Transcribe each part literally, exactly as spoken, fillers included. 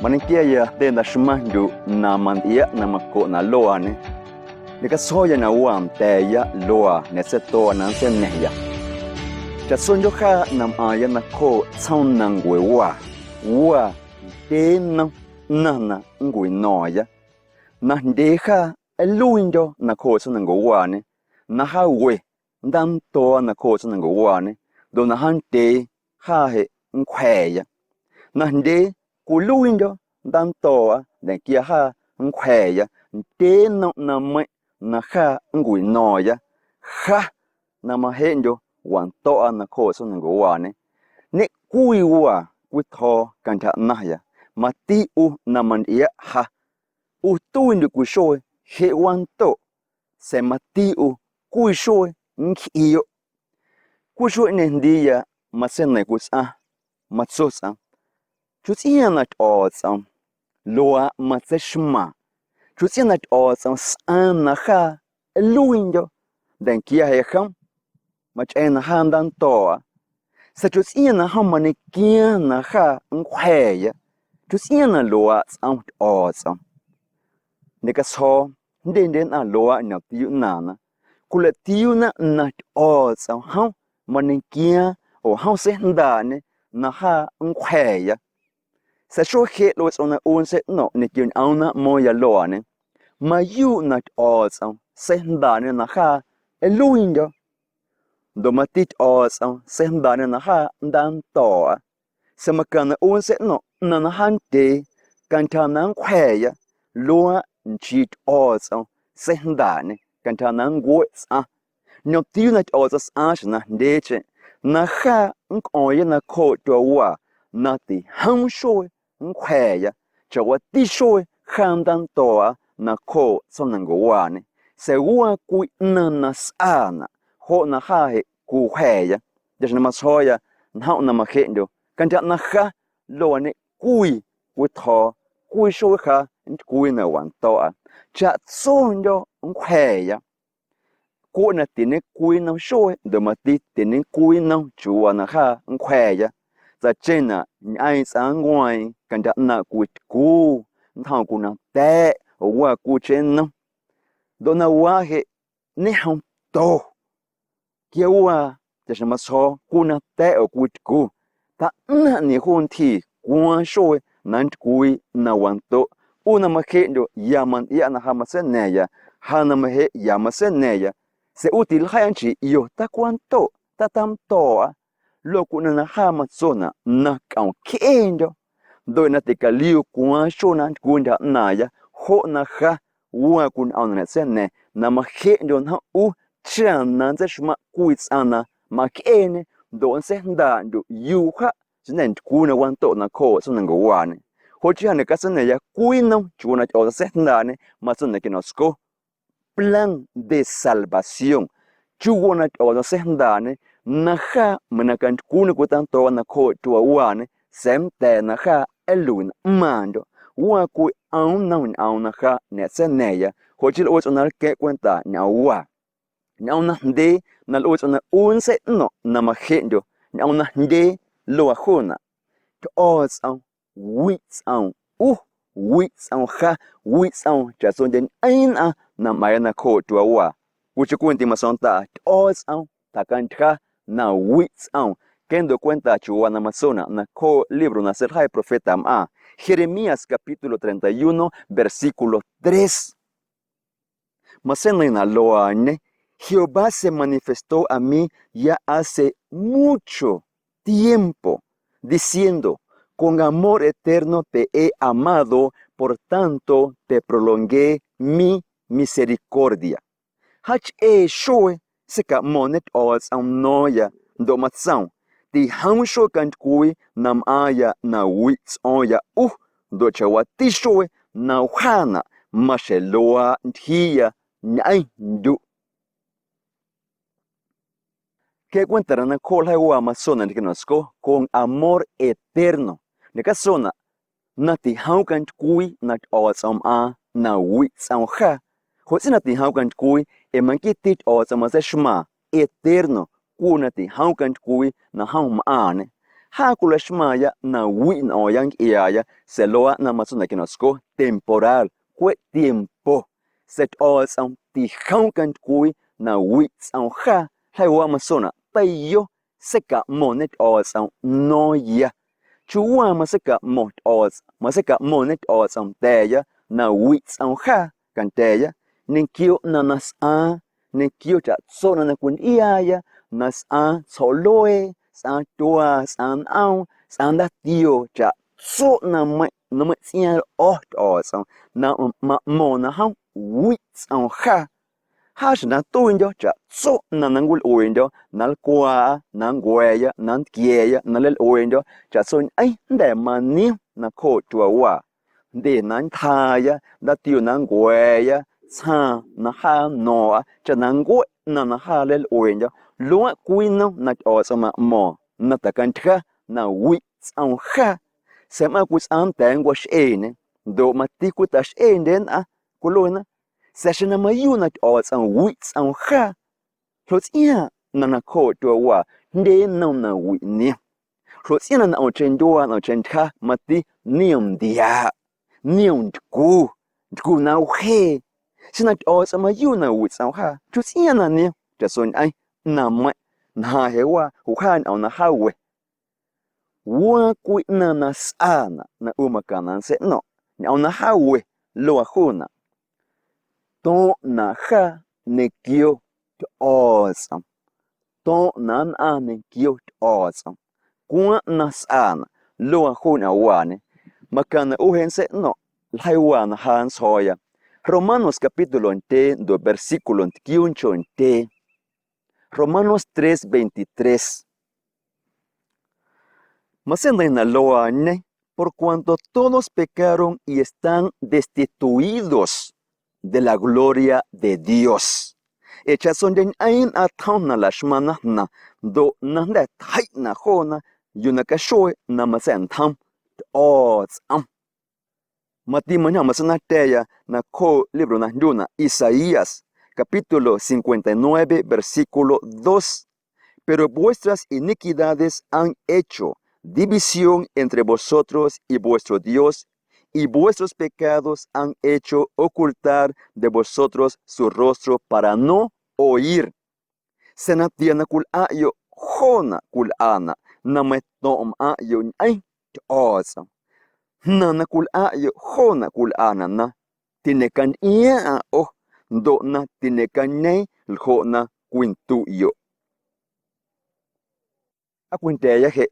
Mañequiaya jnde nda̱xmaⁿndyuꞌ na mantyꞌiaꞌ na macoꞌ na luaañe. Ñeꞌcatsjo̱ya na waa nda̱a̱ya luaa ñeꞌtseituaa na nntseina̱ⁿya. Chaꞌtsondyo̱ jaa na mꞌaaⁿya nacjooꞌ tsjoomnancue waa, waa ndyee nnom ꞌnaⁿ na nncwino̱ⁿya. Najndyee jaa nluiindyo̱ nacjooꞌ tsjoomnancuewaañe, na jaa we ndaando̱o̱ꞌa nacjooꞌ tsjoomnancuewaañe, ndoꞌ na jaa ndyee jaa jeꞌ nncwja̱a̱ya. Najndyee cwiluiindyo̱ ndaando̱o̱ꞌa nda̱nquia jaa nncwja̱a̱ya ndyee nnom ꞌnaⁿmeiⁿꞌ na jaa nncwino̱ⁿya, ja na majeꞌndyo̱ wando̱ꞌa nacjooꞌ tsjoomnancuewaañe. Ñeꞌcwii waa cwitjo̱o̱ cantyja ꞌnaⁿya, mati ꞌu na mantyꞌiaꞌ ja. ꞌU tuiindyuꞌ cwii xuee jeꞌ wandoꞌ, sa̱a̱ mati ꞌu cwii xuee nncjiꞌyoꞌ. Cwii xueeꞌñeeⁿ jndiiya matseineiⁿ cwii tsꞌaⁿ, matso tsꞌaⁿ: Chu tsꞌiaaⁿ na Tyꞌo̱o̱tsꞌom luaaꞌ matseixmaaⁿ. Chu tsꞌiaaⁿ na Tyꞌo̱o̱tsꞌom sꞌaaⁿ na jaa nluiindyo̱ nda̱nquia jeꞌ jom, machꞌeeⁿ na jaa ndaando̱o̱ꞌa. Sa̱a̱ chu tsꞌiaaⁿ na jom mañequiaaⁿ na jaa nncwja̱a̱ya, chu tsꞌiaaⁿ na luaaꞌ tsꞌom Tyꞌo̱o̱tsꞌom. Ñeꞌcatsjo̱o̱ jndyendye nnꞌaⁿ luaaꞌ ñomtiuuꞌ ꞌnaaⁿna, cwilaꞌtiuuna na Tyꞌo̱o̱tsꞌom jom mañequiaaⁿ oo jom seijndaaꞌñe na jaa nncwja̱a̱ya. Sa̱a̱ xuee jeꞌ lꞌue tsꞌoom na ꞌu nntseiꞌno̱ⁿꞌ ñequio ñꞌoom na mꞌmo̱o̱ⁿya luaaꞌñe, mayuuꞌ na Tyꞌo̱o̱tsꞌom seijndaaꞌñe na jaa nluiindyo̱. Ndoꞌ mati Tyꞌo̱o̱tsꞌom seijndaaꞌñe na jaa ndaando̱o̱ꞌa. Sa̱a̱ macaⁿnaꞌ ꞌu nntseiꞌno̱ⁿꞌ ꞌnaⁿ na jaa ndyee cantyja na nncwja̱a̱ya, luaaꞌ nchii Tyꞌo̱o̱tsꞌom seijndaaꞌñe cantyja na nncueꞌ tsꞌaⁿ. Ñomtiuuꞌ na Tyꞌo̱o̱tsꞌom sꞌaaⁿ xjeⁿ na jndyeecheⁿ na jaa nncꞌo̱o̱ⁿya nacjooꞌ tyuaawaa na tijoom xuee nncwja̱a̱ya, chaꞌwati xuee jaa ndaando̱o̱ꞌa nacjooꞌ tsjoomnancuewaañe, sa̱a̱ waa cwii ꞌnaⁿ na sꞌaanaꞌ joꞌ na jaa jeꞌ cwja̱a̱ya. Chaꞌxjeⁿ na matsjo̱o̱ya njomꞌ na majeꞌndyo̱ cantyja ꞌnaⁿ ja luaaꞌñe, cwii cwitjo̱o̱ cwii xuee ja nntycwii na wando̱ꞌa, chaꞌtsondyo̱ nncwja̱a̱ya. Cweꞌ na tiñecwii nnom xuee ndoꞌ mati tiñecwii nnom chiuuwaa na jaa nncwja̱a̱ya. Tsacheⁿnaꞌ ñꞌeeⁿ tsꞌaⁿ nncueeⁿ cantyja ꞌnaaⁿꞌ cwii tycu, nntjoom cwii na ta̱ꞌ oo waa cwiicheⁿ nnom. Ndoꞌ na waaꞌ jeꞌ ñejomto. Quia waa chaꞌxjeⁿ matsjo̱o̱ cwii na ta̱ꞌ oo cwii tycu, tjaꞌnaⁿꞌñe juu ntyjii cwaaⁿ xuee na nntycwii na wandoꞌ. ꞌU na majeꞌndyo̱ ya mantyꞌiaꞌ na ja matseina̱ⁿya, ja na majeꞌ ya matseina̱ⁿya, sa̱a̱ ꞌu tiljeiꞌa nchii ꞌio tacwandoꞌ tatamdo̱o̱ꞌa. Luaꞌ cwii ꞌnaⁿ na jaa matsonaꞌ na cꞌom cjeendyo̱, ndoꞌ na ticaliu cwaaⁿ xuee na nntycwii ntyja ꞌnaaⁿya, joꞌ na ja waa cwii ñꞌoom na ñeꞌtseiñe na majeꞌndyo̱ njomꞌ ꞌu cha na nntseixmaⁿꞌ cwii tsꞌaⁿ na macꞌeeñe ndoꞌ nntseijndaaꞌndyuꞌ yuu jaꞌ xeⁿjnda̱ ntycwii na wandoꞌ nacjooꞌ tsjoomnancuewaañe. Joꞌ chii ja ñeꞌcatseina̱ⁿya cwii nnom chiuuwaa na Tyꞌo̱o̱tsꞌom seijndaaꞌñe, matsonaꞌ quia na tsco plan de salvación, chiuuwaa na Tyꞌo̱o̱tsꞌom seijndaaꞌñe na jaa meiⁿ na cantycwii na cwitaꞌndo̱o̱ nacjooꞌ tyuaawaañe, sa̱a̱ nnda̱a̱ na jaa nluiꞌnꞌmaaⁿndyo̱. Waa cwii ꞌom nnom ñꞌoom na jaa ñeꞌtseiñeeⁿya, joꞌ chii lꞌue tsꞌoom na nlqueⁿꞌ cwenta ñꞌoomwaa. Ñꞌoom najndyee na lꞌue tsꞌoom na ꞌu nntseiꞌno̱ⁿꞌ na majeꞌndyo̱, ñꞌoom najndyee luaa juunaꞌ: Tyꞌo̱o̱tsꞌom wiꞌ tsꞌoom ꞌu, wiꞌ tsꞌoom ja, wiꞌ tsꞌoom chaꞌtsondye ñꞌeⁿ nnꞌaⁿ na mꞌaaⁿya nacjooꞌ tyuaawaa. Cwiicheⁿ cwii ndiiꞌ matsondaꞌa Tyꞌo̱o̱tsꞌom tjacantyja na wiꞌ tsꞌoom. Queⁿ ndoꞌ cwenta chiuuwaa na matsonaꞌ nacjooꞌ libro na seiljeiꞌ profetamꞌaaⁿ, Jeremías capítulo treinta y uno, versículo tres. Matseineiⁿnaꞌ luaañe: Jehová se manifestó a mí ya hace mucho tiempo, diciendo: Con amor eterno te he amado, por tanto te prolongué mi misericordia. Jaachꞌee xuee seicaꞌmo̱ⁿñe Tyꞌo̱o̱tsꞌom no̱o̱ⁿya ndoꞌ matsoom: Tijoom xuee cantycwii na mꞌaaⁿya na wiꞌ tsꞌo̱o̱ⁿya ꞌu, ndoꞌ chaꞌwati xuee na wjaanaꞌ maxjeⁿ luaaꞌ ntyjiiya ñꞌeⁿndyuꞌ. Quia cwenta na nacjooꞌ ljeiiwaa matsonaꞌ ñequio na tsco con amor eterno. Ñeꞌcatsonaꞌ na tijoom cantycwii na Tyꞌo̱o̱tsꞌom mꞌaaⁿ na wiꞌ tsꞌoom jaa. Joꞌ tsꞌiaaⁿ na tijoom cantycwii ee manquiiti Tyꞌo̱o̱tsꞌom matseixmaaⁿ eterno, cwii na tijoom cantycwii na jom mꞌaaⁿñe. Jaa cwilaxmaaⁿya na wiꞌ nꞌo̱o̱ⁿya ncꞌiaaya, sa̱a̱ luaaꞌ na matsonaꞌ quia na tsco temporal, cweꞌ tiempo. Sa̱a̱ Tyꞌo̱o̱tsꞌom tijom cantycwii na wiꞌ tsꞌom jaa. Ljeii waaꞌ matsonaꞌ teiyo seicaꞌmo̱ⁿñe Tyꞌo̱o̱tsꞌom no̱o̱ⁿya. Chiuu waa maseicaꞌmo̱ⁿ Tyꞌo̱o̱tsꞌom, maseicaꞌmo̱ⁿñe Tyꞌo̱o̱tsꞌom nda̱a̱ya na wiꞌ tsꞌom jaa candya̱a̱ya, ñequio ꞌnaⁿ na sꞌaaⁿ, ñequio chaꞌtso ꞌnaⁿ na cwintyꞌiaaya, na sꞌaaⁿ tsjo̱ꞌluee, sꞌaaⁿ tyuaa, sꞌaaⁿ nꞌoom, sꞌaaⁿ ndaatioo, chaꞌtso ꞌnaⁿmeiⁿꞌ, ꞌnaⁿmeiⁿꞌ tsꞌiaaⁿ lꞌo̱ Tyꞌo̱o̱tsꞌom na maꞌmo̱ⁿ na jom wiꞌ tsꞌom jaa. Jaa xjeⁿ na tuiindyo̱ chaꞌtso ꞌnaⁿ na nncwilꞌueeꞌndyo̱ na nlcwaaꞌa, na nncua̱a̱ya, na nntquia̱a̱ya, na nleilꞌueeꞌndyo̱, chaꞌtsoñꞌeⁿ jnda̱ maniom nacjooꞌ tyuaawaa. Jndye na nntjaaⁿya, ndaatioo na nncua̱a̱ya, tsjaaⁿ na jaa nno̱o̱ⁿꞌa, chaꞌ na ncueꞌ ꞌnaⁿ na jaa nleilꞌueeꞌndyo̱. Luaaꞌ cwii nnom na Tyꞌo̱o̱tsꞌom maꞌmo̱ⁿ na tacantyja na wiꞌ tsꞌom jaa. Sa̱a̱ mꞌaⁿ cwii tsꞌaⁿ nnda̱a̱ nncuaxꞌeeñe, ndoꞌ mati cwii taxꞌeendye nnꞌaⁿ cwiluena. Sa̱a̱ xeⁿ na mayuuꞌ na Tyꞌo̱o̱tsꞌom wiꞌ tsꞌom jaa, ljotsꞌiaaⁿ na nacjooꞌ tyuaawaa jndye nnom na wiꞌ niom. Ljotsꞌiaaⁿ na ntꞌomcheⁿ ndyuaa ntꞌomcheⁿ ntyja mati niom ndiaaꞌ, niom ntycu, ntycu na wjee. Xeⁿ na Tyꞌo̱o̱tsꞌom mayuuꞌ na wiꞌ tsꞌom jaa, chuutsꞌiaaⁿ na niom chaꞌtsoñꞌeⁿ ꞌnaⁿmeiⁿꞌ, njaaⁿ jeꞌ waa joꞌ jaa ñꞌoom na jaawe. Waa cwii ꞌnaⁿ na sꞌaanaꞌ na ꞌu macaⁿnaꞌ nntseiꞌno̱ⁿꞌ ñꞌoom na jaawe, luaa juunaꞌ: To̱ⁿꞌnaꞌ jaa ñequio Tyꞌo̱o̱tsꞌom, to̱ⁿꞌnaꞌ nnꞌaⁿ ñequio Tyꞌo̱o̱tsꞌom. Cwaaⁿ ꞌnaⁿ sꞌaanaꞌ, luaa juu ñꞌoomwaañe. Macaⁿnaꞌ ꞌu jeꞌ nntseiꞌno̱ⁿꞌ ljeii waa na ja nntsjo̱o̱ya. Romanos capítulo ndyee ndoꞌ versículo ntquiuuncho ndyee. Romanos tres veintitrés. Matseiꞌneiⁿnaꞌ luaañe: Por cuanto todos pecaron y están destituidos de la gloria de Dios. Ee chaꞌtsondyeñꞌeeⁿ nnꞌaⁿ tjom na laxmaⁿna jnaⁿ, ndoꞌ na jnda̱ tjeiꞌnaꞌ joona yuu na caxuee na matsa̱ꞌntjom Tyꞌo̱o̱tsꞌom. Mati mañjom matseina̱tya̱a̱ya nacjooꞌ libro na jndyunaꞌ Isaías, capítulo cincuenta y nueve, versículo dos: Pero vuestras iniquidades han hecho división entre vosotros y vuestro Dios, y vuestros pecados han hecho ocultar de vosotros su rostro para no oír. Sa̱a̱ natia na cwilꞌaꞌyoꞌ joonaꞌ cwilꞌanaꞌ na meito̱ⁿꞌmꞌaⁿꞌyoꞌ ñꞌeⁿ Tyꞌo̱o̱tsꞌom. Jnaⁿ na cwilꞌaꞌyoꞌ joonaꞌ cwilꞌanaꞌ na tiñecantyꞌiaaⁿꞌaⁿ ꞌo, ndoꞌ na tiñecañeeⁿ ljoꞌ na cwinduꞌyoꞌ. Aa cwindya̱a̱ya jeꞌ,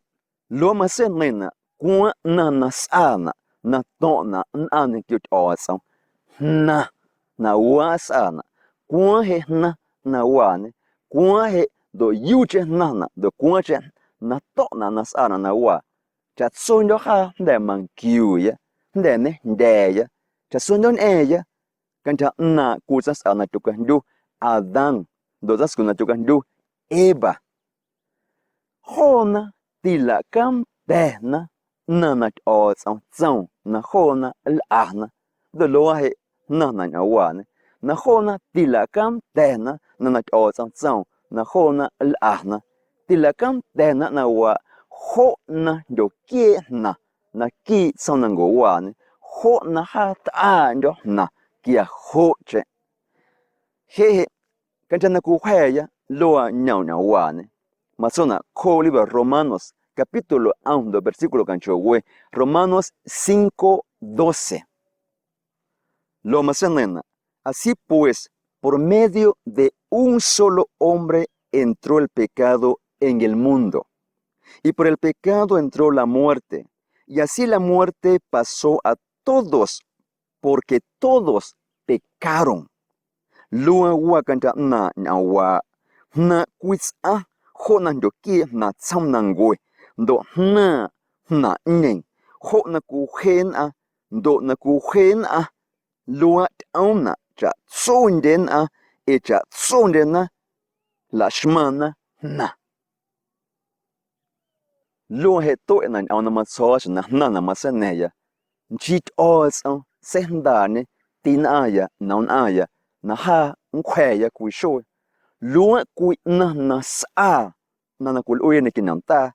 luaaꞌ matseiꞌneiⁿnaꞌ cwaaⁿ ꞌnaⁿ na sꞌaanaꞌ na to̱ⁿꞌnaꞌ nnꞌaⁿ ñequio Tyꞌo̱o̱tsꞌom. Jnaⁿ na waaꞌ sꞌaanaꞌ, cwaaⁿ jeꞌ jnaⁿ na waañe, cwaaⁿ jeꞌ ndoꞌ yuucheⁿ jnaⁿnaꞌ ndoꞌ cwaaⁿcheⁿ na to̱ⁿꞌnaꞌ na sꞌaanaꞌ na waa. Chaꞌtsondyo̱ jaa jnda̱ manquiuuya, jnda̱ ñejndya̱a̱ya, chaꞌtsondyo̱ ñꞌa̱a̱ⁿya. Cantyja ꞌnaaⁿꞌ cwii tsaⁿsꞌa na tyocajndyu Adán ndoꞌ tsaⁿscu na tyocajndyu Eva. Joona tilacanda̱na ꞌnaⁿ na Tyꞌo̱o̱tsꞌom tsoom na joona nlꞌana. Ndoꞌ luaaꞌ jeꞌ jnaⁿnaꞌ ñꞌoomwaañe na joona tilacanda̱na ꞌnaⁿ na Tyꞌo̱o̱tsꞌom tsoom na joona nlꞌana. Tilacanda̱na ꞌnaⁿwaaꞌ joꞌ na jndyoquieeꞌ jnaⁿ naquiiꞌ tsjoomnancuewaañe, joꞌ na jaa tꞌaaꞌndyo̱ jnaⁿ quia joꞌcheⁿ. Jeꞌ jeꞌ, cantyja na cwijwa̱a̱ya luaa ñomñomwaañe, matsonaꞌ cjooꞌ libro Romanos capítulo ꞌom ndoꞌ versículo canchowe, Romanos cinco doce. Luaa matseiꞌneiⁿnaꞌ: Así pues, por medio de un solo hombre entró el pecado en el mundo, y por el pecado entró la muerte, y así la muerte pasó a todos, porque todos pecaron. Luaa waa cantyja ꞌnaaⁿꞌ ñꞌoomwaaꞌ, jnaaⁿꞌ cwii tsꞌaⁿ joꞌ na jndyoquieeꞌ jnaⁿ tsjoomnancue, ndoꞌ jnaaⁿꞌ jnaⁿꞌñeeⁿ joꞌ na cwiwje nnꞌaⁿ, ndoꞌ na cwiwje nnꞌaⁿ luaaꞌ tyꞌoomnaꞌ chaꞌtsondye nnꞌaⁿ, ee chaꞌtsondyena laxmaⁿna jnaⁿ. Luaa jeꞌ tueꞌnaꞌ ñꞌoom na matsjo̱o̱ xjeⁿ na jnaⁿnaꞌ matseina̱ⁿya: Nchii Tyꞌo̱o̱tsꞌom seijndaaꞌñe tinnꞌaⁿya na nnꞌaⁿya na jaa nncwja̱ya cwii xuee. Luaaꞌ cwii ꞌnaⁿ na sꞌaa ꞌnaⁿ na cwilꞌuuya ñequio ñomndaa,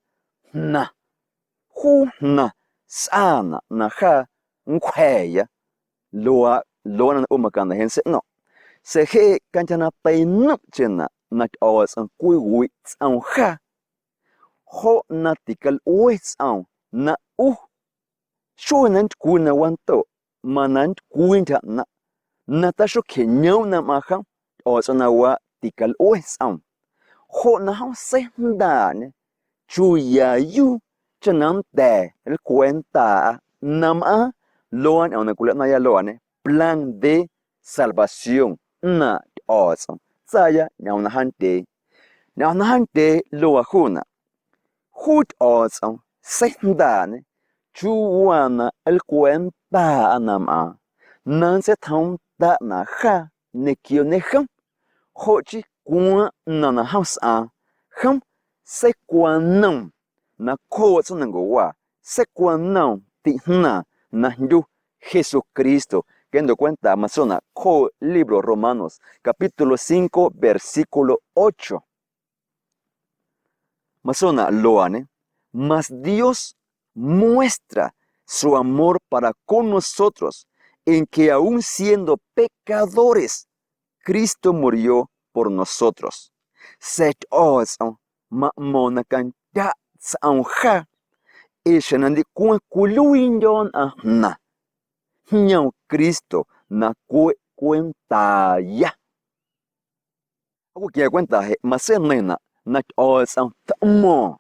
jnaⁿ juu jnaⁿ sꞌaanaꞌ na jaa nncwja̱ya. Luaaꞌ, luaaꞌ na ꞌu macaⁿnaꞌ jeꞌ nntseiꞌno̱ⁿꞌ. Sa̱a̱ jeꞌ cantyja na teinomꞌcheⁿnaꞌ na Tyꞌo̱o̱tsꞌom cwiwiꞌ tsꞌoom jaa, joꞌ na ticalꞌue tsꞌoom na ꞌu xuee na nntycwii na wandoꞌ, mana nntycwiintyjaꞌ ꞌnaⁿꞌ na taxocjeꞌñoomꞌ na mꞌaⁿ jom Tyꞌo̱o̱tsꞌom na waaꞌ ticalꞌue tsꞌoom. Joꞌ na jom seijndaaꞌñê chuuyayuu cha na nnda̱a̱ nlcwentaaꞌa na mꞌaaⁿ luaaꞌ ñꞌoom na cwilaꞌnaaⁿya luaaꞌñe plan de salvación ꞌnaaⁿꞌ Tyꞌo̱o̱tsꞌom tsaaya ñꞌoom na jaantyee. Ñꞌoom na jaantyee luaa juunaꞌ. Juu Tyꞌo̱o̱tsꞌom seijndaaꞌñê chuuwaa na nlcwentaaꞌa na mꞌaaⁿ na nntseitjoomndaꞌnaꞌ jaa ñequioñe jom. Joꞌ chii cuaaⁿ ꞌnaⁿ na jom sꞌaaⁿ, jom seicwanoom nacjooꞌ tsjoomnancuewaa, seicwanoom tiꞌjnaaⁿ na jndyu Jesucristo. Quia ndoꞌ cwenta matsonaꞌ cjooꞌ libro Romanos capítulo cinco versículo ocho. Matsonaꞌ luaaꞌñe: Mas Dios muestra su amor para con nosotros en que aún siendo pecadores, Cristo murió por nosotros. Sa̱a̱ Tyꞌo̱o̱tsꞌom maꞌmo̱ⁿ na candyaꞌ tsꞌoom jaa, ee xjeⁿ na ndicwaⁿ cwiluiindyo̱ nnꞌaⁿ jnaⁿ, jñoom Cristo na cueꞌ cwentaaya. Aa cwiquia cwenta jeꞌ matseineiⁿnaꞌ na Tyꞌo̱o̱tsꞌom tꞌmo̱o̱ⁿ,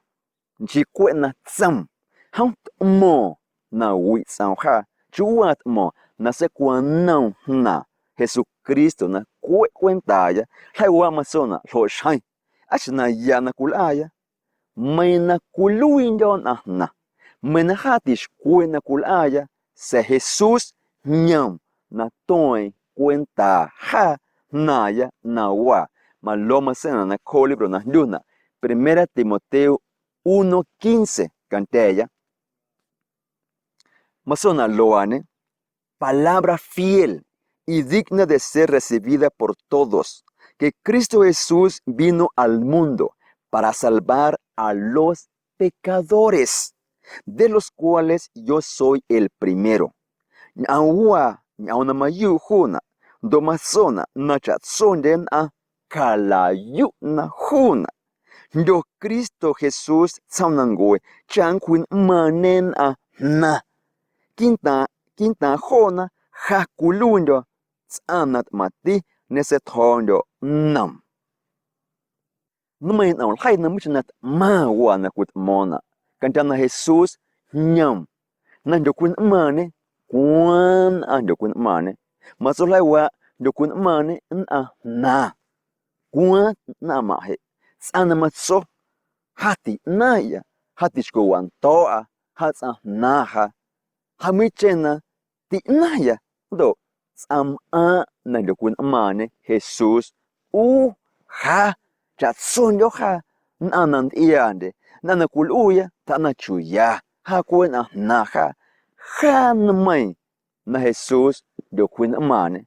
nchii cweꞌ na tsoom, jom tꞌmo̱o̱ⁿ na wiꞌ tsꞌoom jaa. Chiuuwaa tꞌmo̱o̱ⁿ na seicwanoom jnaaⁿ Jesucristo na cueꞌ cwentaaya. Jlwaaꞌ matsonaꞌ ljoꞌ xjeⁿ, aa xjeⁿ na ya na cwilꞌaaya, meiiⁿ na cwiluiindyo̱ nnꞌaⁿ jnaⁿ, meiiⁿ na jaa tixcweeꞌ na cwilꞌaaya, sa̱a̱ Jesús jñoom na tueeⁿ cwenta jaa jnaaⁿya na waa. Maluaaꞌ matseinaꞌ nacjooꞌ libro na jndyunaꞌ Primera Timoteo uno quince candya̱ya. Matsonaꞌ luaaꞌñe: Palabra fiel y digna de ser recibida por todos, que Cristo Jesús vino al mundo para salvar a los pecadores, de los cuales yo soy el primero. Ñꞌoom waa, ñꞌoom na mayuuꞌ juunaꞌ, ndoꞌ matsonaꞌ na chaꞌtsondye nnꞌaⁿ calayuꞌna juunaꞌ. Jndyo Cristo Jesús tsjoomnancue cha nncwjiꞌnꞌmaaⁿñe nnꞌaⁿ jnaⁿ. Quiiꞌntaaⁿ, quiiꞌntaaⁿ joona ja cwiluiindyo̱ tsꞌaⁿ na tꞌmaⁿti ñeseitjo̱o̱ndyo̱ nnoom. Nmeiiⁿ nꞌom ljeii na meiiⁿcheⁿ na tꞌmaⁿ waa na cwitꞌmo̱o̱ⁿnaꞌ cantyja na Jesús jñoom na jndyocwjiꞌnꞌmaaⁿñe, cuaaⁿ nnꞌaⁿ jndyocwjiꞌnꞌmaaⁿñe. Matso jlwaaꞌ, jndyocwjiꞌnꞌmaaⁿñe nnꞌaⁿ jnaⁿ. Cuaaⁿ nnꞌaⁿꞌmꞌaⁿꞌ jeꞌ, tsꞌaⁿ na matso: Ja tiꞌnaⁿya, ja tixcowando̱ꞌa, ja tsꞌaⁿ jnaⁿ ja. Ja meiiⁿcheⁿ na tiꞌnaⁿya, ndoꞌ tsꞌaⁿmꞌaaⁿꞌ na jndyocwjiꞌnꞌmaaⁿñe Jesús, ꞌu, ja, chaꞌtsondyo̱ jaa, nnꞌaⁿ na ntyꞌiaandye, nnꞌaⁿ na cwilꞌuuya tjaꞌnaⁿ chuya, ja cweꞌ nnꞌaⁿ jnaⁿ jaa. Ja nmeiiⁿ na Jesús jndyocwjiꞌnꞌmaaⁿñe.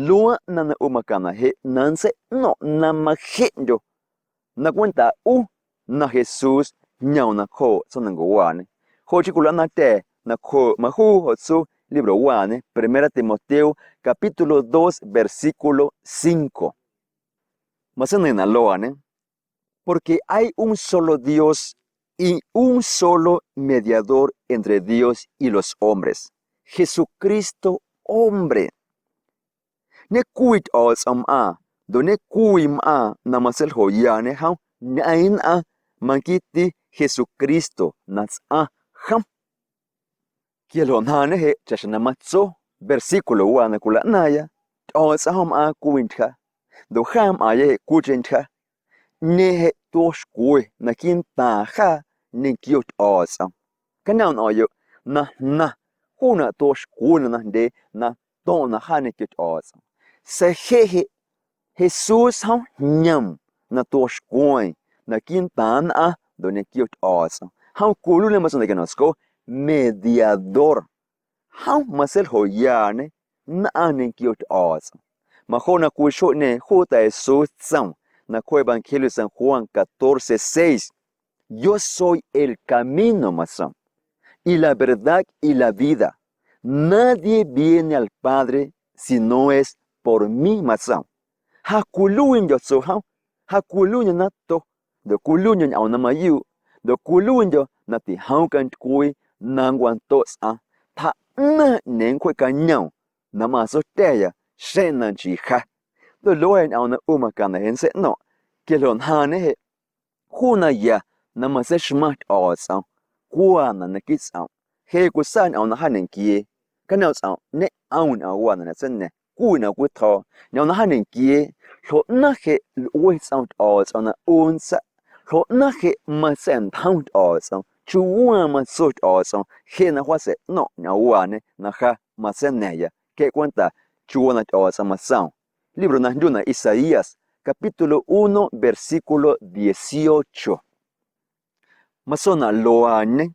Luaaꞌ ꞌnaⁿ na ꞌu macaⁿnaꞌ jeꞌ na nntseiꞌno̱ⁿꞌ na majeꞌndyo na cwenta ꞌu na Jesús jñoom nacjooꞌ tsjoomnancuewaañe. Joꞌ chii cwilaꞌnaaⁿtya̱ nacjooꞌ majuu joꞌ tsu libro waañe Primera Timoteo capítulo dos versículo cinco. Matseineiⁿnaꞌ luaaꞌñe: Porque hay un solo Dios y un solo mediador entre Dios y los hombres, Jesucristo hombre. Ñecwii Tyꞌo̱o̱tsꞌom mꞌaaⁿ ndoꞌ ñecwii mꞌaaⁿ na matseiljoyaañe jom ñꞌeⁿ nnꞌaⁿ manquiiti Jesucristo na tsꞌaⁿ jom. Quia ljoꞌ njaaⁿñe jeꞌ chaꞌxjeⁿ na matso versículo waa na cwilaꞌnaaⁿya: Tyꞌo̱o̱tsꞌom jom mꞌaaⁿ cwii ntyja, ndoꞌ jaa mꞌaaⁿya jeꞌ cwiicheⁿ ntyja. ꞌÑeeⁿ jeꞌ tuoxcwe naquiiꞌntaaⁿ jaa ñequio Tyꞌo̱o̱tsꞌom. Cañom nꞌomꞌyoꞌ na jnaⁿ juunaꞌ tuoxcwenaꞌ najndyee na to̱ⁿꞌnaꞌ jaa ñequio Tyꞌo̱o̱tsꞌom. Sa̱a̱ jeꞌ jeꞌ Jesús jom jñoom na tuoxcweeⁿ naquiiꞌntaaⁿ nnꞌaⁿ ndoꞌ ñequio Tyꞌo̱o̱tsꞌom. Jom cwiluiiñe matseiꞌno̱ⁿꞌ na sco mediador. Jom matseiljoyaañe nnꞌaⁿ ñequio Tyꞌo̱o̱tsꞌom. Majoꞌ na cwii xueeꞌñeeⁿ juu Ta Jesús tsoom na cwii Evangelio San Juan catorce seis: Yo soy el camino, matsoom. y la verdad y la vida. Nadie viene al Padre si no es por mí, matsoom. Ja cwiluiindyo̱, tso jom, ja cwiluiindyo̱ na to, ndoꞌ cwiluiindyo̱ ñꞌoom na mayuuꞌ, ndoꞌ cwiluiindyo̱ na tijoom cantycwii na nncwandoꞌ tsꞌaⁿ, tjaꞌnaⁿꞌñeeⁿ nncwjeꞌcañoom na mꞌaaⁿ tsotya̱ya xeⁿ na nchii ja. Ndoꞌ luaaꞌ ñꞌoom na ꞌu macaⁿnaꞌ jeꞌ nntseiꞌno̱ⁿꞌ, quia ljoꞌ njaaⁿñe jeꞌ juu naya na matseixmaⁿ Tyꞌo̱o̱tsꞌom cwanaꞌ naquiiꞌ tsꞌomꞌ. Jeꞌ cwisaa ñꞌoom na jaañenquiee, cañoomꞌ tsꞌomꞌ ñeꞌoom ñꞌoom wanaꞌ na tseina̱ⁿ cwii na cwitjo̱o̱. Ñꞌoom na jaañenquiee, ljoꞌnaⁿ jeꞌ lꞌue tsꞌom Tyꞌo̱o̱tsꞌom na ꞌu nntsaꞌ. Ljoꞌnaⁿ jeꞌ matsa̱ꞌntjom Tyꞌo̱o̱tsꞌom chiuuwaa matso Tyꞌo̱o̱tsꞌom jeꞌ na wjaatseiꞌno̱ⁿꞌ ñꞌoom waañe na ja matseina̱ⁿya queꞌ cwenta chiuuwaa na Tyꞌo̱o̱tsꞌom matsoom. Libro na jndyunaꞌ Isaías, capítulo uno, versículo dieciocho. Matsonaꞌ luaañe: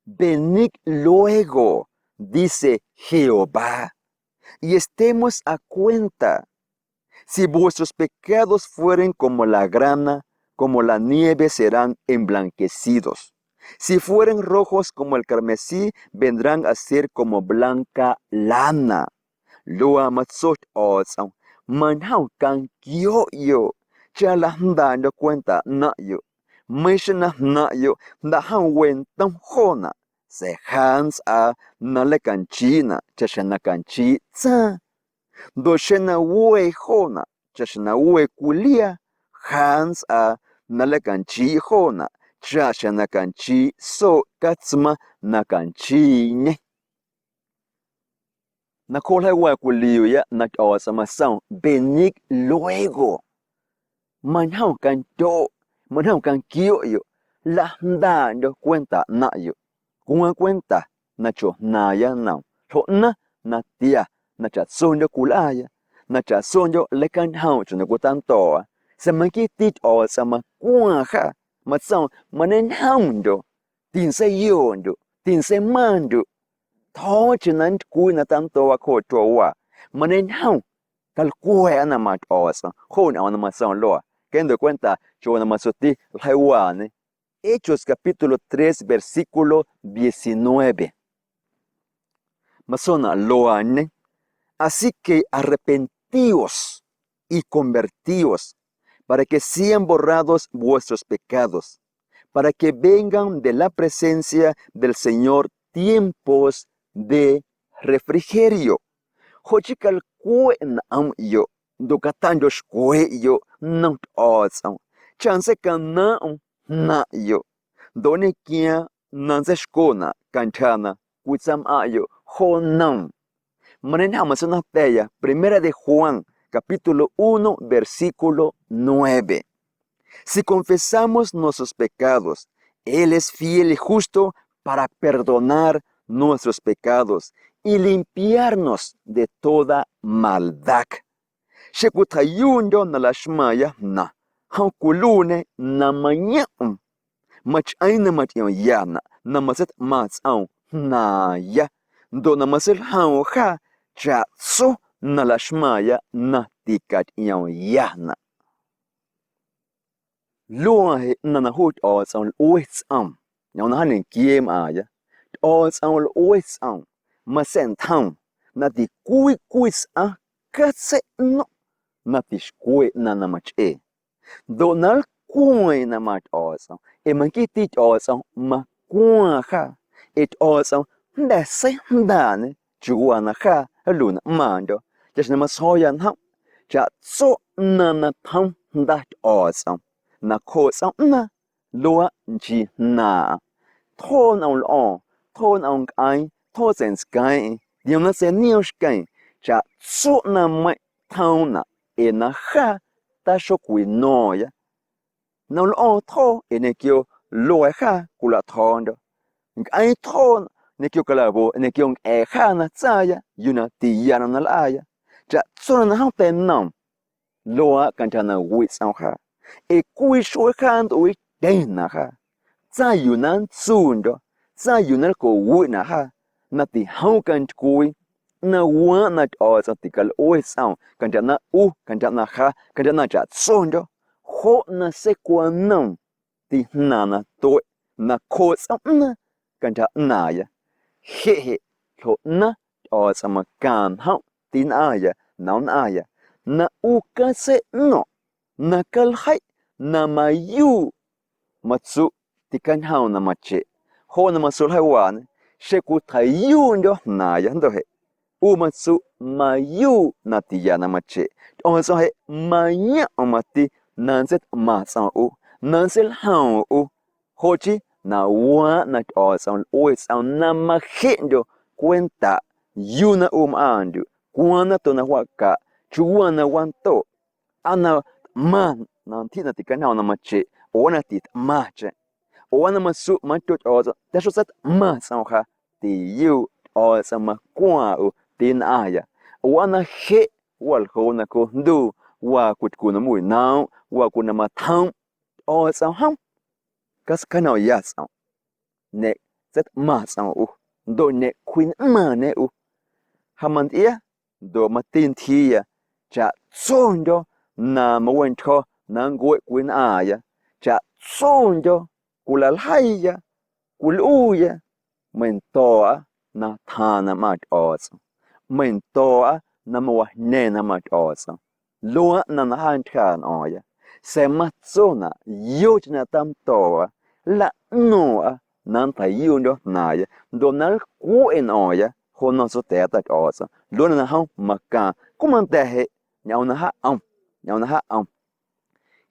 Venid luego, dice Jehová, y estemos a cuenta. Si vuestros pecados fueren como la grana, como la nieve serán emblanquecidos. Si fueren rojos como el carmesí, vendrán a ser como blanca lana. Luaa matso Tyꞌo̱o̱tsꞌom: Mañjom canquioꞌyoꞌ cha lajndaaꞌndyo̱ cwenta ꞌnaⁿꞌyoꞌ. Meiiⁿ xeⁿ na jnaⁿꞌyoꞌ jndaꞌjom wentom joonaꞌ, sa̱a̱ ja nntsꞌaa na nleicanchiiꞌnaꞌ chaꞌxjeⁿ na canchiiꞌ tsaⁿ. Ndoꞌ xeⁿ na we joonaꞌ chaꞌxjeⁿ na we cwilia, ja nntsꞌaa na nleicanchiiꞌ joonaꞌ chaꞌxjeⁿ na canchiiꞌ sooꞌ catsmaⁿ na canchiiꞌñe. Nacjooꞌ ljeiiwaa cwilioya na Tyꞌo̱o̱tsꞌom matsoom: Venid luego. Mañjom candyoꞌ, mañjom canquioꞌyoꞌ, lajndaaꞌndyo̱ cwenta ꞌnaⁿꞌyoꞌ. Cuaaⁿ cwenta na chojnaaⁿya nnoom, ljoꞌnaⁿ natia na chaꞌtsondyo̱ cwilꞌaaya, na chaꞌtsondyo̱ nleicañjoomꞌ chaꞌ na cwitando̱o̱ꞌa. Sa̱a̱ manquiiti Tyꞌo̱o̱tsꞌom macuaaⁿ jâ, matsoom: Mañeñjomndyo̱, tintseiyoꞌndyoꞌ, tintseimaⁿndyoꞌ. Tjo̱o̱cheⁿ na nntycwii na tando̱o̱ꞌa cjooꞌ tyuaawaa, mañeñjom calcwa̱a̱ꞌa na matyꞌo̱o̱tsꞌom. Joo ñꞌoom na matsoom luaa queendo cwenta chiuuwaa na matsuti ljeiiwaañe. Hechos capítulo tres, versículo diecinueve. Matsonaꞌ luaañe: Así que arrepentíos y convertíos, para que sean borrados vuestros pecados, para que vengan de la presencia del Señor tiempos de refrigerio. Joꞌ chii calcweꞌ nꞌomꞌyoꞌ ndoꞌ cataꞌndyo̱xcweꞌyoꞌ nnom Tyꞌo̱o̱tsꞌom cha nntseicanaaⁿꞌm jnaⁿꞌyoꞌ ndoꞌ nñequiaaⁿ na nntseixconaꞌ cantyja na cwitsaamꞌaⁿꞌyoꞌ jo nnoom. Mañeñjom matseijomtya̱ya Primera de Juan, capítulo uno, versículo nueve: Si confesamos nuestros pecados, Él es fiel y justo para perdonar nuestros pecados y limpiarnos de toda maldad. Xeⁿ cwitjeiꞌyuuꞌndyo̱ na laxmaaⁿya jnaⁿ, jom cwiluiiñê na mayomꞌm. Machꞌeeⁿ na matyꞌiomyanaꞌ na matseitꞌmaⁿ tsꞌoom jnaaⁿya, ndoꞌ na matseiljoom jaa chaꞌtso na laxmaaⁿya na ticatyꞌiomyanaꞌ. Luaa jeꞌ ꞌnaⁿ na juu Tyꞌo̱o̱tsꞌom lꞌue tsꞌoom, ñꞌoom na jaañenquiee mꞌaaⁿya. Tyꞌo̱o̱tsꞌom lꞌue tsꞌoom, matsa̱ꞌntjoom na ticwii cwii tsꞌaⁿ catseiꞌno̱ⁿꞌ na tixcwe ꞌnaⁿ na machꞌee. Ndoꞌ na nlcweeⁿꞌeⁿ na matyꞌo̱o̱tsꞌom, ee manquiiti Tyꞌo̱o̱tsꞌom macuaaⁿ jaa, ee Tyꞌo̱o̱tsꞌom jnda̱ seijndaaꞌñe chiuuwaa na jaa nluiꞌnꞌmaaⁿꞌndyo̱. Chaꞌxjeⁿ na matsjo̱o̱ya njomꞌ, chaꞌtso ꞌnaⁿ na tjoom jnda Tyꞌo̱o̱tsꞌom, nacjooꞌ tsꞌoomꞌnaaⁿ, luaaꞌ nchii jnaaⁿꞌaⁿ. Tjoo nꞌom lꞌo̱o̱ⁿ, tjoo nꞌom ncꞌeeⁿ, tjoo tseiꞌntsqueeⁿꞌeⁿ, tiom na tseinioom xqueeⁿ, chaꞌtso ꞌnaⁿmeiⁿꞌ tjoomnaꞌ ee na jaa taxocwino̱ⁿya. Nꞌom lꞌo̱o̱ⁿ tjoo ee ñequio luaaꞌ jaa cwilaꞌtjo̱o̱ndyo̱. Ncꞌeeⁿ tjoo ñequio calawo̱ ñequio ncꞌa̱a̱ jaa na tsaaya yuu na tiya na lꞌaaya. Chaꞌtso na jom teinoom luaaꞌ cantyja na wiꞌ tsꞌoom jaa, ee cwii xuee jaa nntꞌuiityeⁿnaꞌ jaa. Tsaⁿ yuu na nntsuundyo̱, tsaⁿ yuu na nlcoꞌwiꞌnaꞌ jaa, na tijoom cantycwii, na waaⁿ na Tyꞌo̱o̱tsꞌom ticalꞌue tsꞌoom cantyja ꞌnaaⁿꞌ ꞌu, cantyja ꞌnaaⁿꞌ ja, cantyja ꞌnaaⁿꞌ chaꞌtsondyo̱. Joꞌ na seicwanoom tijnaaⁿ na tueꞌ nacjooꞌ tsꞌoomꞌnaaⁿ cantyja ꞌnaaⁿya. Jeꞌ jeꞌ ljoꞌnaⁿ Tyꞌo̱o̱tsꞌom macaaⁿ njomꞌ tinꞌaⁿya na nnꞌaⁿya na ꞌu catseiꞌno̱ⁿꞌ na caljeiꞌ na mayuuꞌ matsuꞌ ticañjoom na macheꞌ. Joꞌ na matsuꞌ ljeiiwaañe, xeⁿ cwitjeiꞌyuuꞌndyo̱ jnaaⁿya ndoꞌ jeꞌ ꞌu matsuꞌ mayuuꞌ na tiya na macheꞌ. Tyꞌo̱o̱tsꞌom jeꞌ mayomꞌm mati na nntseitꞌmaⁿ tsꞌoom ꞌu, na nntseiljoom ꞌu. Joꞌ chii na waaꞌ na Tyꞌo̱o̱tsꞌom lꞌue tsꞌoom na majeꞌndyo̱ cwentaꞌ yuu na ꞌu mꞌaaⁿndyuꞌ, cwaaⁿ na to na wjacaꞌ, chiuuwaa na wandoꞌ, aa na tꞌmaⁿ na ntyjiꞌ na ticañjoom na macheꞌ, oo aa na titꞌmaⁿcheⁿ, oo aa na matsuꞌ mantyo Tyꞌo̱o̱tsꞌom, taxotseitꞌmaⁿ tsꞌoom ja, tiyuuꞌ Tyꞌo̱o̱tsꞌom macwaaⁿ ꞌu tinꞌaⁿya. Oo aa na jeꞌ waljoo na cojnduu, waa cwitcu na mawinoomꞌ, waa cwii na matjoomꞌ, Tyꞌo̱o̱tsꞌom jom catseicañomya tsꞌomꞌ, ñeꞌ tseitꞌmaⁿ tsꞌoom ꞌu, ndoꞌ ñeꞌ cwjiꞌnꞌmaaⁿñe ꞌu. Ja mantꞌia ndoꞌ mati ntyjiiya chaꞌtsondyo̱ na mawentyjo̱ na nncueꞌ cwinꞌaaⁿya, chaꞌtsondyo̱ cwilaljeiiya, cwilꞌuuya, meindo̱o̱ꞌa na tjaaⁿ na mꞌaaⁿ Tyꞌo̱o̱tsꞌom, meindo̱o̱ꞌa na mawajñeeⁿ na mꞌaaⁿ Tyꞌo̱o̱tsꞌom. Luaaꞌ ꞌnaⁿ na jaa ntyjaaꞌ nꞌo̱o̱ⁿya, sa̱a̱ matsonaꞌ yocheⁿ na tando̱o̱ꞌa, nlaꞌno̱o̱ⁿꞌa na nntjeiꞌyuuꞌndyo̱ jnaaⁿya ndoꞌ na nlcweꞌ nꞌo̱o̱ⁿya jo nnom Tsota̱a̱ Ta Tyꞌo̱o̱tsꞌom. Luaaꞌ na jom macaaⁿ, cweꞌ manda̱ jeꞌ ñꞌoom na jaaꞌom, ñꞌoom na jaaꞌom.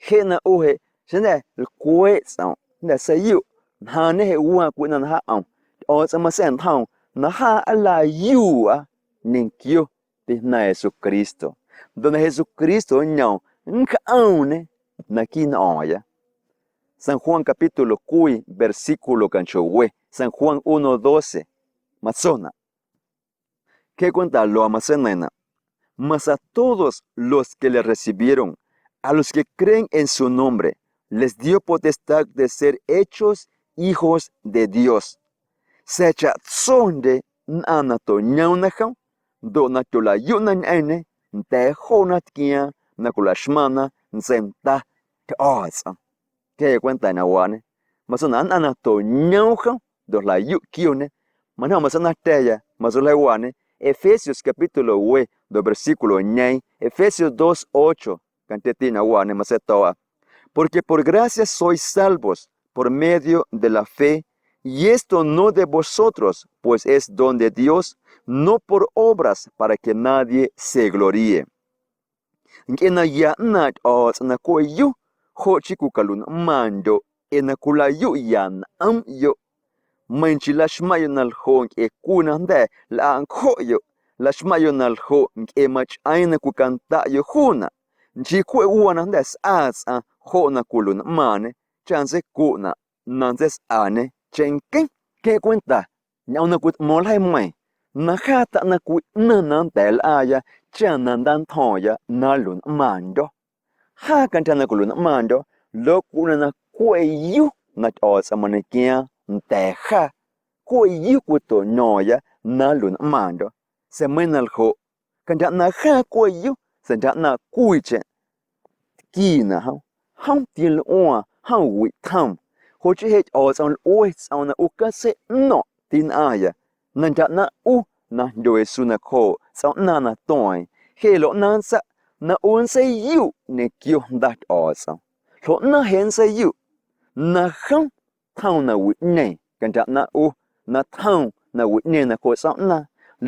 Jeꞌ na ꞌu jeꞌ xeⁿjnda̱ lcweeꞌ tsꞌomꞌ, jnda̱ seiyuꞌ, ñjaaⁿñe jeꞌ waa cwii ꞌnaⁿ na jaaꞌom, Tyꞌo̱o̱tsꞌom matsa̱ꞌntjoom na jaa nlayuuꞌa ñequio Tijnda̱a̱ Jesucristo, ndoꞌ na Jesucristo nñoom nncꞌoomñe naquiiꞌ nꞌo̱o̱ⁿya. San Juan capítulo cwii versículo canchooꞌ we, San Juan uno doce, matsonaꞌ: Qué cuenta luaa matseineiⁿnaꞌ: Mas a todos los que le recibieron, a los que creen en su nombre, les dio potestad de ser hechos hijos de Dios. Sa̱a̱ chaꞌtsondye nnꞌaⁿ na toꞌñoomna jom ndoꞌ na tyolaꞌyuꞌna ñꞌeⁿñê, nda̱a̱ joona tquiaaⁿ na cwilaxmaⁿna ntseinda Tyꞌo̱o̱tsꞌom. Qué cuenta na waaꞌñe, matsonaꞌ nnꞌaⁿ na toꞌñoom jom ndoꞌ jlayuꞌ quioñe. Mañjom matseinaaⁿtya̱ya, matso ljeiiwaañe, Efesios capítulo we ndoꞌ versículo ñeeⁿ, Efesios dos ocho, cantyjati na waañe matseito̱o̱ꞌa: Porque por gracia sois salvos por medio de la fe, y esto no de vosotros, pues es don de Dios, no por obras, para que nadie se gloríe. Ncꞌe na ya ꞌnaaⁿꞌ Tyꞌo̱o̱tsꞌom na cweꞌ yu, joꞌ chii cwicaluiꞌnꞌmaaⁿndyoꞌ ee na cwilaꞌyuꞌya nꞌomꞌyoꞌ. Meiⁿ nchii laxmaⁿꞌyoꞌ na ljoꞌ ncꞌe cwii na jnda̱ lꞌaꞌncjoꞌyoꞌ, laxmaⁿꞌyoꞌ na ljoꞌ ncꞌe machꞌeeⁿ na cwicandaꞌyoꞌ juunaꞌ. Nchii cweꞌ waa na jnda̱ sꞌaa tsꞌaⁿ joꞌ na cwiluiꞌnꞌmaaⁿñe cha nntseicuꞌnaꞌ na nntseisaꞌañe cheⁿnqueⁿ. Qué cuenta ñꞌoom na cwitꞌmo̱o̱ⁿ ljeiimeiⁿ, na jaa tjaꞌnaⁿ cwii ꞌnaⁿ na nnda̱a̱ nlꞌaaya cha na ndaantyjo̱o̱ⁿya na nluiꞌnꞌmaaⁿndyo̱. Jaa cantyja na cwiluiꞌnꞌmaaⁿndyo̱, luaaꞌ cwii ꞌnaⁿ na cweꞌ yu na Tyꞌo̱o̱tsꞌom mañequiaaⁿ nda̱a̱ jaa, cweꞌ yu cwitoꞌño̱o̱ⁿya na nluiꞌnꞌmaaⁿndyo̱. Sa̱a̱ meiiⁿ na ljoꞌ, cantyja ꞌnaaⁿꞌ jaa cweꞌ yu, sa̱a̱ ntyja ꞌnaaⁿꞌ cwiicheⁿ tquiinaꞌ jom, jom tielꞌuaaⁿ, jom wiꞌtjoom. Joꞌ chii jeꞌ Tyꞌo̱o̱tsꞌom lꞌue tsꞌoom na ꞌu catseiꞌno̱ⁿꞌ tinꞌaaⁿya na ntyja ꞌnaaⁿꞌ ꞌu na jndyo Jesús nacjooꞌ tsꞌoomꞌnaaⁿ na tueeⁿ. Jeꞌ ljoꞌ na nntsaꞌ na ꞌu nntseiyuꞌ ñequio Jnda Tyꞌo̱o̱tsꞌom. Ljoꞌ na jeꞌ nntseiyuꞌ na jom tjoom nawiꞌñeeⁿ cantyja ꞌnaaⁿꞌ ꞌu, na tjoom nawiꞌñeeⁿ nacjooꞌ tsꞌoomꞌnaaⁿ,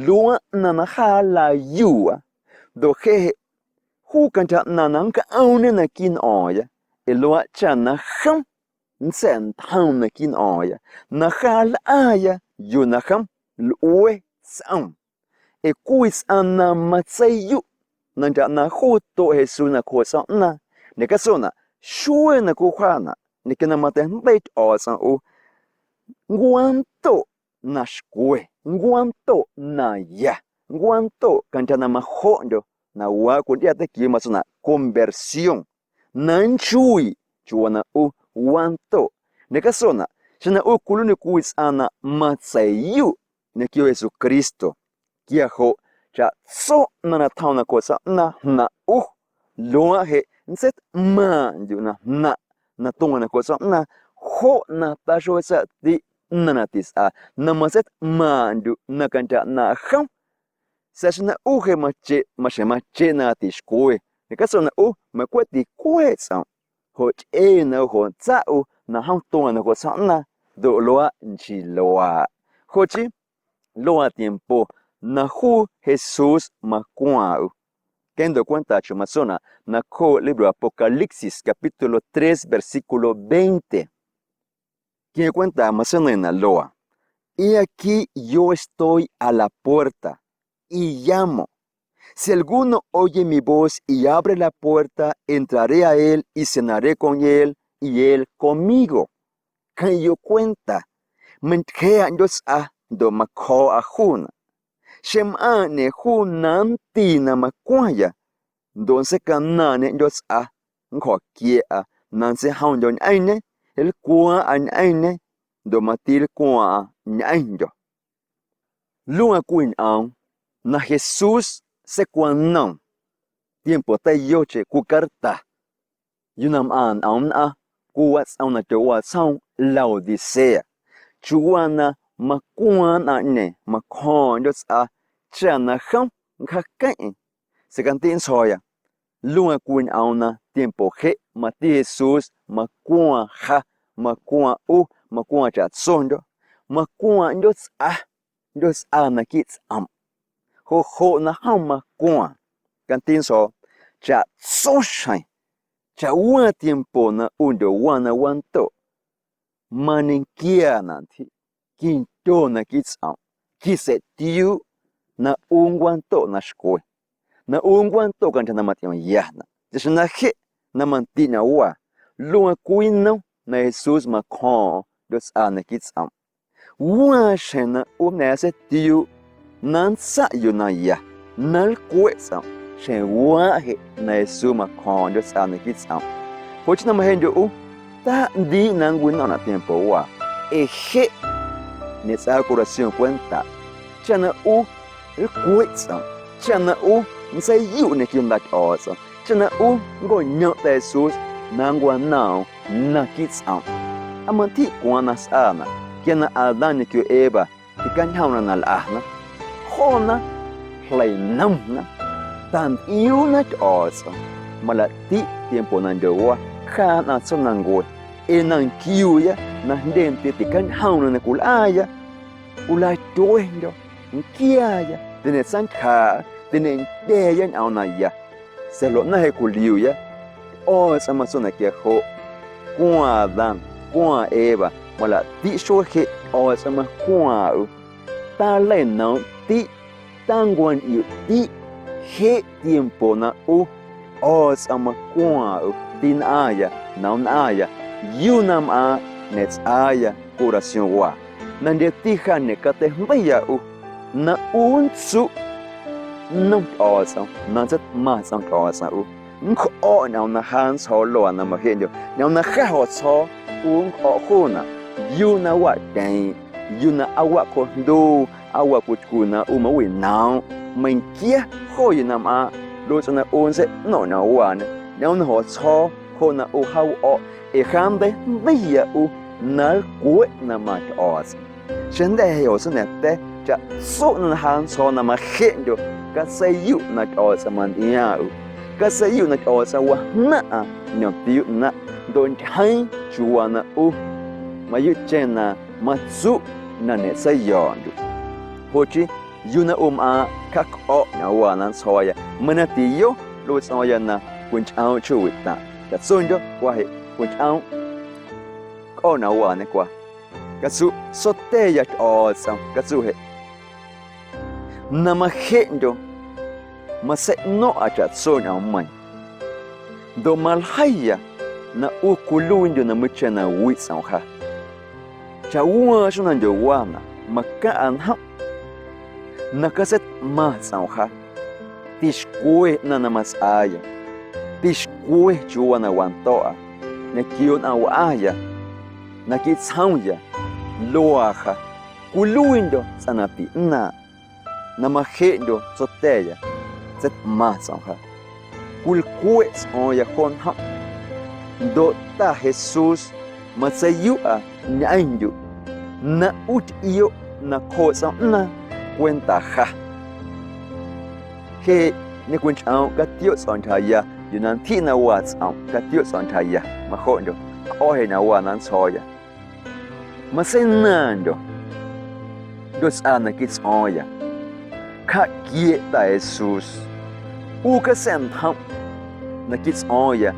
luaaꞌ ꞌnaⁿ na jaa nlayuuꞌa. Ndoꞌ jeꞌ jeꞌ juu cantyja ꞌnaaⁿ na nncꞌoomñe naquiiꞌ nꞌo̱o̱ⁿya, ee luaaꞌ cha na jom nntsa̱ꞌntjoom naquiiꞌ nꞌo̱o̱ⁿya, na jaa nlꞌaaya yuu na jom lꞌue tsꞌoom. Ee cwii tsꞌaⁿ na matseiyuꞌ na ntyja ꞌnaaⁿꞌ juu tueꞌ Jesús nacjooꞌ tsꞌoomꞌnaaⁿ, ñeꞌcatsonaꞌ xuee na cwii wjaanaꞌ ñequio na mateijndeii Tyꞌo̱o̱tsꞌom ꞌu, ncuaandoꞌ na xcwe, ncuaandoꞌ na ya, ncuaandoꞌ cantyja na majoꞌndyo̱ na waaꞌ cwintyꞌiaa teiquiu matsonaꞌ conversión, na nnchuiiꞌ chiuuwaa na ꞌu wandoꞌ. Ñeꞌcatsonaꞌ xeⁿ na ꞌu cwiluiiñe cwii tsꞌaⁿ na matseiyuꞌ ñequio Jesucristo, quia joꞌ chaꞌtso ꞌnaⁿ na tjoom nacjooꞌ tsꞌoomꞌnaaⁿ jnaⁿꞌ ꞌu, luaaꞌ jeꞌ nntseitꞌmaaⁿꞌndyuꞌ na jnaⁿꞌ na tueeⁿ nacjooꞌ tsꞌoomꞌnaaⁿ, joꞌ na taxueetsaꞌtiꞌ ꞌnaⁿ na tisꞌa, na matseitꞌmaaⁿꞌndyuꞌ na cantyja ꞌnaaⁿꞌ jom. Sa̱a̱ xeⁿ na ꞌu jeꞌ macheꞌ, maxjeⁿ macheꞌ na tixcwe, ñeꞌcatso na ꞌu meiⁿ cweꞌ ticueeꞌ tsꞌomꞌ, joꞌ tyꞌe na ꞌu joꞌ tsaꞌ ꞌu na jom tueeⁿ na cwitsjo̱ꞌ ꞌnaaⁿ, ndoꞌ luaaꞌ nchii luaaꞌ. Joꞌ chii luaa tiempo na juu Jesús macwaaⁿ ꞌu. Queⁿ ndoꞌ cwenta chu matsonaꞌ nacjooꞌ libro Apocalipsis capítulo tres versículo veinte. Queⁿ cwenta matseina̱ⁿnaꞌ luaa: He aquí, yo estoy a la puerta y llamo. Si alguno oye mi voz y abre la puerta, entraré a él y cenaré con él y él conmigo. Queⁿꞌyoꞌ cwenta, meintyjeeꞌa ꞌndyootsꞌa ndoꞌ macjo̱o̱ꞌa juunaꞌ. Xeⁿ mꞌaaⁿꞌ ñꞌeⁿ juu na nnti na macwaⁿya, ndoꞌ nntseicanaaⁿñe ꞌndyootsꞌa, nncjo̱quieꞌa na nntseijomndyo̱ ñꞌeⁿñê, nlcwaaⁿꞌa ñꞌeⁿñê, ndoꞌ mati nlcwaaⁿꞌaⁿ ñꞌeⁿndyo̱. Luaa cwii ñꞌoom na Jesús seicwanoom tiempo teiyocheⁿ cwii carta, yuu na mꞌaaⁿ nꞌom nnꞌaⁿ cwii watsꞌom na tyowaa tsjoom Laodicea, chiuuwaa na macwaaⁿ nnꞌaⁿꞌñeeⁿ macjo̱o̱ⁿ ꞌndyootsꞌa cha na jom nncjaaqueⁿꞌeⁿ. Sa̱a̱ candiiꞌ nntsjo̱o̱ya, luaa cwii ñꞌoom na tiempo jeꞌ mati Jesús macwaaⁿ ja, macwaaⁿ ꞌu, macwaaⁿ chaꞌtsondyo̱, macwaaⁿ ꞌndyootsꞌa, ꞌndyootsꞌa naquiiꞌ tsꞌomꞌ. Joꞌ joꞌ na jom macwaaⁿ, candiiꞌ nntsjo̱o̱, chaꞌtso xjeⁿ, chaꞌwaa tiempo na ꞌu ndyowaa na wandoꞌ, mañequiaanaꞌ ntyjiꞌ, quindyo naquiiꞌ tsꞌomꞌ, quiseitiuuꞌ na ꞌu nncwandoꞌ na xcwe, na ꞌu nncwandoꞌ cantyja na matyꞌiomyanaꞌ, chaꞌxjeⁿ na jeꞌ na mandiꞌ na waa, luaa cwii nnom na Jesús macjo̱o̱ⁿꞌo̱ⁿ ꞌndyootsꞌa naquiiꞌ tsꞌomꞌ. Waa xjeⁿ na ꞌu jnda̱ seitiuuꞌ na nntsaꞌ yuu na ya na nlcweꞌ tsꞌomꞌ, xjeⁿ waaꞌ jeꞌ na Jesús macjo̱o̱ⁿ ꞌndyootsꞌa naquiiꞌ tsꞌomꞌ. Joꞌ chii na majeꞌndyoꞌ ꞌu, taꞌndiiꞌ na nncwinomꞌnaꞌ tiempo waa, ee jeꞌ ñetsꞌaa curación cwenta cha na ꞌu nlcweꞌ tsꞌomꞌ, cha na ꞌu nntseiyuꞌ ñequio Jnda Tyꞌo̱o̱tsꞌom, cha na ꞌu nncoꞌñomꞌ Ta Jesús na nncwanoomꞌm naquiiꞌ tsꞌomꞌ. ¿Aa mantyjiꞌ cwaaⁿ na sꞌaanaꞌ quia na Adán ñequio Eva ticañjoomna na lꞌana? Joona jleinomna, tantyꞌiuuna Tyꞌo̱o̱tsꞌom, malatiꞌ tiempo na ndyowaa ja nnꞌaⁿ tsjoomnancue, ee na nquiuuya na jndyendye ticañjoomna na cwilꞌaaya. Cwilatyuendyo̱, nquiaaya, tiñeꞌtseintyjaaꞌa, tiñeꞌndya̱a̱ya ñꞌoom na ya. Sa̱a̱ ljoꞌ na jeꞌ cwilꞌuuya, Tyꞌo̱o̱tsꞌom matso na quia joꞌ. Cwaaⁿ Adán, cwaaⁿ Eva, malatiꞌ xuee jeꞌ Tyꞌo̱o̱tsꞌom macwaaⁿ ꞌu. Taleinoomꞌtiꞌ, tancuaanꞌnꞌiuꞌtiꞌ, jeꞌ tiempo na ꞌu Tyꞌo̱o̱tsꞌom macwaaⁿ ꞌu, tinꞌaⁿya na nnꞌaⁿya yuu na mꞌaaⁿ ñetsꞌaaya curación waa. Najndyeti ja ñeꞌcateijndeiya ꞌu na ꞌu nntsuꞌ nnom Tyꞌo̱o̱tsꞌom na nntseitꞌmaⁿ tsꞌom Tyꞌo̱o̱tsꞌom ꞌu. Nncjo̱ꞌ ñꞌoom na ja nntsjo̱o̱ luaa na majeꞌndyo̱ ñꞌoom na ja jo̱tsjo̱o̱ ꞌu nncjo̱ꞌ juunaꞌ, yuu na waꞌtyeeⁿ, yuu na aa waꞌ cjojnduu, aa waꞌ cwii tycu na ꞌu mawinoomꞌ, meiⁿnquia joꞌ yuu na mꞌaaⁿ luaaꞌ tsꞌaⁿ na ꞌu nntseino̱ⁿꞌ ñꞌoomwaañe, ñꞌoom na jo̱tsjo̱o̱ joꞌ na ꞌu jaawo̱ꞌ ee ja nnteijndeiya ꞌu na nlcweꞌ na mꞌaaⁿ Tyꞌo̱o̱tsꞌom. Xeⁿjnda̱ jeꞌ joꞌ tseina̱ⁿta̱a̱ chaꞌtso ꞌnaⁿ na ja nntsjo̱o̱ na majeꞌndyo̱, catseiyuꞌ na Tyꞌo̱o̱tsꞌom mantyꞌiaaⁿ ꞌu, catseiyuꞌ na Tyꞌo̱o̱tsꞌom wajnaⁿꞌaⁿ ñomtiuu ꞌnaⁿꞌ ndoꞌ ntyjeeⁿ chiuuwaa na ꞌu mayuuꞌcheⁿ na matsuꞌ na ñetseiyo̱o̱ꞌndyuꞌ. Joꞌ chii yuu na ꞌu mꞌaaⁿ cjaꞌcꞌo̱ꞌ ñꞌoomwaa na nntsjo̱o̱ya, meiⁿ na tiyo luaaꞌ tsꞌo̱o̱ⁿya na cwinchꞌoomꞌ chjoowiꞌ taⁿꞌ, chaꞌtsondyo̱ cwa jeꞌ cwinchꞌoomꞌ cꞌo̱ꞌ ñꞌoomwaañe cwa. Catsuꞌ sotya̱ya Tyꞌo̱o̱tsꞌom, catsuꞌ jeꞌ na majeꞌndyo̱ matseiꞌno̱ⁿꞌa chaꞌtso ñꞌoommeiiⁿ, ndoꞌ maljeiya na ꞌu cwiluiindyo̱ na meiiⁿcheⁿ na wiꞌ tsꞌom ja. Chaꞌwaa xuee na ndyowanaꞌ macaⁿꞌa njomꞌ na catseitꞌmaⁿ tsꞌom ja. Tixcwe ꞌnaⁿ na matsꞌaaya, tixcwe chiuuwaa na wando̱ꞌa ñequio nnꞌaⁿ wꞌaya naquiiꞌ tsjoomya. Luaa ja, cwiluiindyo̱ tsꞌaⁿ na tiꞌnaaⁿꞌ na majeꞌndyo̱ tsotya̱ya tseitꞌmaⁿ tsꞌom ja. Cwilcweꞌ tsꞌo̱o̱ⁿya jo njomꞌ, ndoꞌ Ta Jesús matseiyuꞌa ñꞌeⁿndyuꞌ na ꞌu tyꞌioꞌ nacjooꞌ tsꞌomꞌ ꞌnaaⁿ cwenta ja. Jeꞌ ñecwinchꞌoomꞌ catioꞌ tsꞌo̱ntyjaya yuu na ntyjiꞌ na waa tsꞌomꞌ, catioꞌ tsꞌo̱ntyjaya, majoꞌndyo̱ cꞌo̱ jeꞌ na waa na nntsjo̱o̱ya. Matseinaⁿndyo̱, ndoꞌ tsꞌaa naquiiꞌ tsꞌo̱o̱ⁿya. Cjaꞌquieeꞌ Ta Jesús, ꞌu catsa̱ꞌntjomꞌ naquiiꞌ tsꞌo̱o̱ⁿya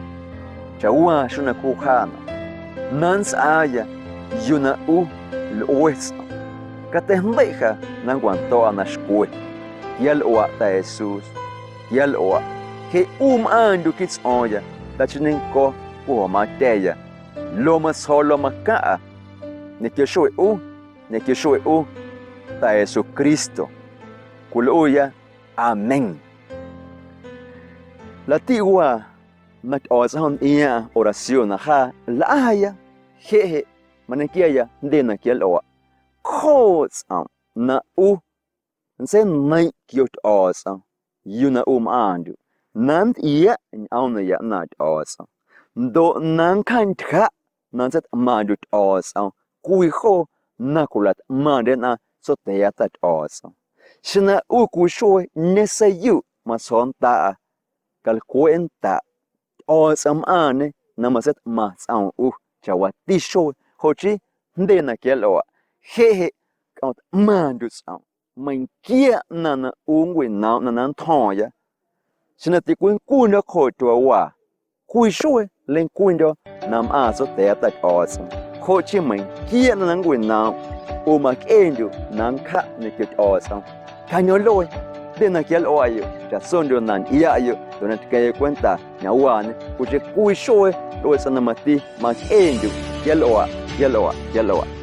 chaꞌwaa xuu na cwii wjaanaꞌ, na nntsꞌaaya yuu na ꞌu lꞌue tsꞌom. Cateijndeiꞌ ja na nncwando̱ꞌa na xcwe. Quianlꞌuaꞌ Ta Jesús, quianlꞌuaꞌ. Jeꞌ ꞌu mꞌaaⁿndyuꞌ quiiꞌ tsꞌo̱o̱ⁿya, tachiñeeⁿ nco̱ cwijo̱maaⁿtya̱ya, luaa matsjo̱o̱ luaa macaⁿꞌa ñequio xuee ꞌu, ñequio xuee ꞌu, Ta Jesucristo. Cwilꞌuuya. Amén. Latiꞌ waa na Tyꞌo̱o̱tsꞌom jom ntyꞌiaaⁿꞌaⁿ oración na jaa lꞌaaya, jeꞌ jeꞌ mañequiaya jndye na quianlꞌuaꞌ. Cjooꞌ tsꞌomꞌ na ꞌu nntseineiⁿꞌ quio Tyꞌo̱o̱tsꞌom yuu na ꞌu mꞌaaⁿndyuꞌ na nntyꞌiaꞌ ñꞌoom nayaꞌ ꞌnaaⁿꞌ Tyꞌo̱o̱tsꞌom, ndoꞌ na nncjaantyjaꞌ na nntseitꞌmaaⁿꞌndyuꞌ Tyꞌo̱o̱tsꞌom cwii joo na cwilatꞌmaⁿndye nnꞌaⁿ tsota̱a̱ Ta Tyꞌo̱o̱tsꞌom. Xeⁿ na ꞌu cwii xuee ñeseiyuꞌ matsjo̱o̱ nndaꞌa, calcweeꞌ nndaꞌ, Tyꞌo̱o̱tsꞌom mꞌaaⁿñe na matseitꞌmaⁿ tsꞌoom ꞌu chaꞌwati xuee. Joꞌ chii jndye na quianlꞌuaꞌ, jeꞌ jeꞌ cꞌomꞌtꞌmaⁿndyuꞌ tsꞌom. Meiⁿnquia ꞌnaⁿ na ꞌu nncwinoomꞌ ꞌnaⁿ na nntjo̱o̱ⁿya. Xeⁿ na ticwincuuindyo̱ cjooꞌ tyuaawaa cwii xuee, nleicwindyo̱ na mꞌaaⁿ tsota̱a̱ Ta Tyꞌo̱o̱tsꞌom. Joꞌ chii meiⁿnquia ꞌnaⁿ na nncwinoomꞌ, ꞌu macꞌeendyuꞌ na nncjaꞌ ñequio Tyꞌo̱o̱tsꞌom. Cañoomꞌluee, jndye na quianlꞌuaꞌyoꞌ chaꞌtsondyoꞌ na ntyꞌiaꞌyoꞌ ndoꞌ na tqueⁿꞌyoꞌ cwenta ñawaañe, cwiicheⁿ cwii xuee lꞌue tsꞌaⁿ na mati macꞌeendyuꞌ. Quianlꞌuaꞌ, quianlꞌuaꞌ, quianlꞌuaꞌ.